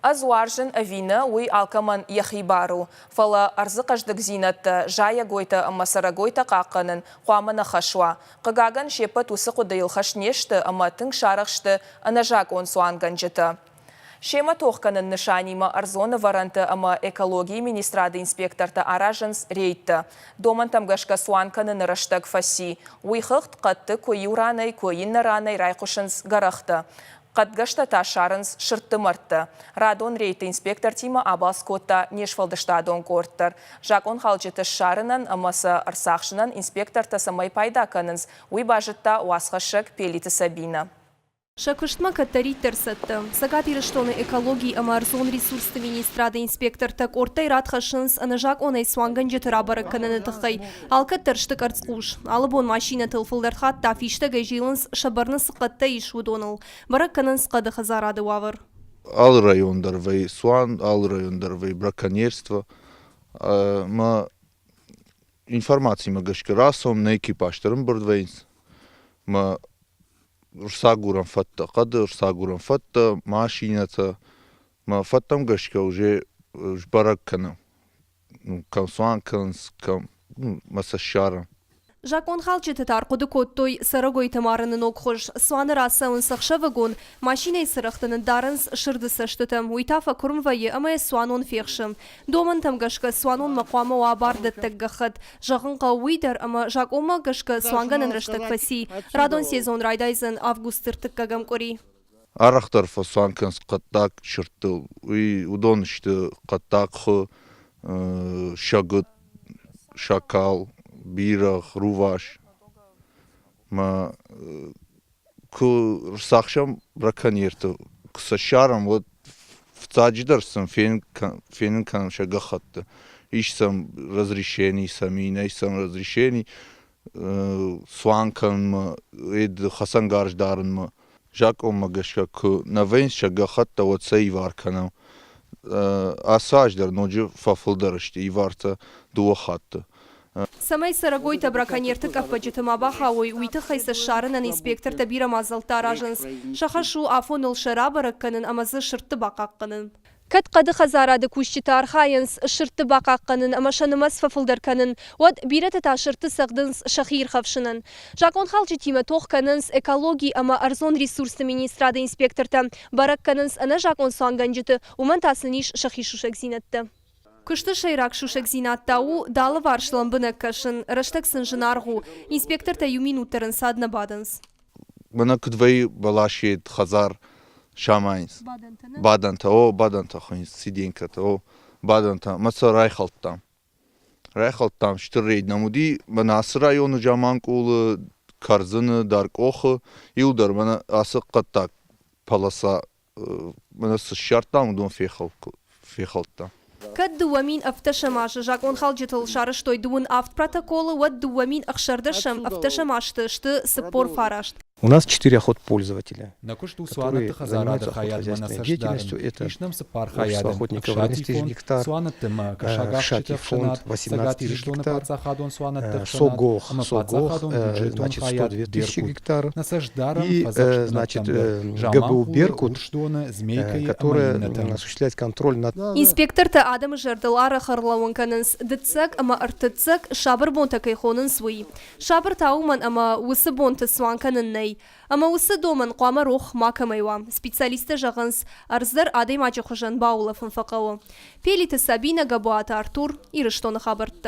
Ӕз уарзын ӕви нӕ, уый алкӕмӕн йӕхи бар у. Фӕлӕ ӕрдзы хъӕздыгдзинӕдтӕ, зайӕгойтӕ ӕмӕ цӕрӕгойтӕ хъахъхъӕнын хъуамӕ нӕ хӕс уа. Хъыгагӕн, се ппӕт уыцы хъуыдыйыл хӕст не сты ӕмӕ тынг сарӕх сты ӕнӕзакъон цуангӕнджытӕ. Семӕ тох кӕнын нысанимӕ ӕрдзон ӕвӕрӕнты ӕмӕ экологийы министрады инспектортӕ аразынц рейдтӕ. Домӕнтӕм гӕсгӕ цуан кӕныны рӕстӕг фӕци. Уый хыгъд хъӕдты куы иу ранӕй, куы иннӕ ранӕй райхъуысынц гӕрӕхтӕ. Хъӕдгӕстӕ та ссарынц сырдты мӕрдтӕ. Радон рейдты инспектортимӕ абалц кодта не сфӕлдыстадон къорд дӕр. Закъонхалджыты ссарынӕн ӕмӕ сӕ ӕрцахсынӕн инспектортӕ цӕмӕй пайда кӕнынц, уый базыдта уацхӕссӕг Пелиты Сабинӕ. Сӕ куыстмӕ кӕддӕриддӕр цӕттӕ. Цӕгат Ирыстоны экологи ӕмӕ ӕрдзон ресурсты министрады инспектортӕ къордтӕй рад хӕссынц ӕнӕзакъонӕй цуангӕнджыты рабӕрӕг кӕныны тыххӕй. Алкӕддӕр сты къӕрцхъус. Алы бон машинӕтыл фылдӕр хатт та фистӕгӕй зилынц, сӕ бӕрны цы хъӕдтӕ ис, уыдоныл. Бӕрӕг кӕнынц хъӕды хӕдзарады уавӕр. Алы район дӕр вӕййы цуан, алы район дӕр вӕййы браконьерство. Мӕ информацимӕ гӕсгӕ рацӕуӕм, нӕ экипаж дӕр ӕмбырд вӕййынц. Мӕ рцагурӕм фӕдтӕ, хъӕды рцагурӕм фӕдтӕ, машинӕтӕ. Мӕ фӕдтӕм гӕсгӕ уже сбӕрӕг кӕнӕм, кӕм цуан кӕнынц, кӕм мӕ сӕ ссарӕм. Закъонхалджытӕ та ӕрхъуыды кодтой цӕрӕгойты марыны ног хуыз. Цуаны рацӕуынц ӕхсӕвыгон, машинӕйы цырӕгъты ныддарынц сырды цӕстытӕ, уый та фӕкуырм вӕййы ӕмӕ йӕ цуанон фехсы. Домӕнтӕм гӕсгӕ цуанонмӕ хъуамӕ уа бардӕттӕг гӕххӕтт. Зӕгъын хъӕуы уый дӕр, ӕмӕ закъонмӕ гӕсгӕ цуангӕнӕн рӕстӕг фӕци. Радон сезон райдайдзӕн августы ӕртыккӕгӕм къуыри. Арӕхдӕр фӕцуан кӕнынц хъӕддаг сырдтыл. Уый уыдон сты хъӕддаг хуы, сӕгуыт, шакал, бирӕгъ, рувас. Мӕ куы рцахсӕм браконьерты, куы сӕ ссарӕм, уӕд фыццаджыдӕр сын фенын кӕнӕм сӕ гӕххӕтты. Ис сӕм разрешени, сӕм и нӕй сӕм разрешени цуан кӕнынмӕ, хӕцӕнгарз дарынмӕ. Закъонмӕ гӕсгӕ куы нӕ вӕййынц сӕ гӕххӕттӕ, уӕд сӕ ивар кӕнӕм. Ацы аз дӕр ноджы фӕфылдӕр сты ивартӕ дыууӕ хатты. Цӕмӕй цӕрӕгойтӕ браконьерты къӕппӕджыты ма бахауой, уый тыххӕй сӕ ссарынӕн инспектортӕ бирӕ мадзӕлттӕ аразынц. Сӕ хӕс у афоныл сӕ рабӕрӕг кӕнын ӕмӕ дзы сырдты бахъахъхъӕнын. Кӕд хъӕды хӕдзарады кусджытӕ архайынц сырдты бахъахъхъӕнын ӕмӕ сӕ нымӕц фӕфылдӕр кӕнын, уӕд бирӕтӕ та сырдты цӕгъдынц сӕхи ирхӕфсынӕн. Закъонхалджытимӕ тох кӕнынц экологи ӕмӕ ӕрдзон ресурсты министрады инспектортӕ, бӕрӕг кӕнынц ӕнӕзакъон цуангӕнджыты, уымӕн та сын ис сӕхи сусӕгдзинӕдтӕ. Куысты сӕйраг сусӕгдзинад та у дӕ алыварс лӕмбынӕг кӕсын, рӕстӕг сын зынаргъ у. Инспектортӕ иу минут дӕр ӕнцад нӕ бадынц. Мӕнӕ куыд вӕййы бӕласы хӕдзар самайынц. Бадӕнтӕ, о, бадӕнтӕ хуыйынц, сиденькӕтӕ, о, бадӕнтӕ. Мӕ сӕ райхӕлдтам. Райхӕлдтам, стыр рейд нӕм уыди. Мӕнӕ ацы районы Заманхъулы, Кӕрдзыны, Даркъохы, иуылдӕр мӕнӕ ацы хъӕддаг полоса мӕнӕ цы ссардтам, уыдон фехӕлдта. Кӕд 2017 азы закъонхалджытыл сарӕзтой 37 протоколы, уӕд 2016 ӕвддӕсӕм азты сты 49. У нас четыре охотпользователя, Нӕ куыст у которые цуанӕтты хӕдзарады занимаются хайадмӕ нӕ охотхозяйственной цӕст деятельностью. дарын. Это Ис нӕм цыппар общество хайады: охотников Ӕфсати 11 тысяч фонд, гектар, цуанӕтты ӕмӕ кӕсагахсджыты Шати фонд ӕхсӕнад, 18 Цӕгат тысяч Ирыстоны гектар, паддзахадон цуанӕтты ӕхсӕнад Согох, ӕмӕ Согох, паддзахадон бюджетон значит, хайад 102 тысячи Беркут. гектар Нӕ цӕст дарӕм и, фӕдзӕхст значит, бынӕттӕм дӕр: ГБУ Заманхъулы, «Беркут», Урсдоны, Змейкӕйы ӕмӕ которая иннӕтӕм. осуществляет контроль над Инспектортӕ адӕмы зӕрдыл арӕх ӕрлӕууын кӕнынц, дыццӕг ӕмӕ ӕртыццӕг сабыр бонтӕ кӕй хонынц, уый. Сабыр та уымӕн, ӕмӕ уыцы бонты цуан кӕнын нӕй. Ӕмӕ уыцы домӕн хъуамӕ рох макӕмӕй уа. Специалисттӕ зӕгъынц, ӕрдз дӕр адӕймаджы хуызӕн баулӕфын фӕхъӕуы. Пелиты Сабинӕ, Габуаты Артур, Ирыстоны хабӕрттӕ.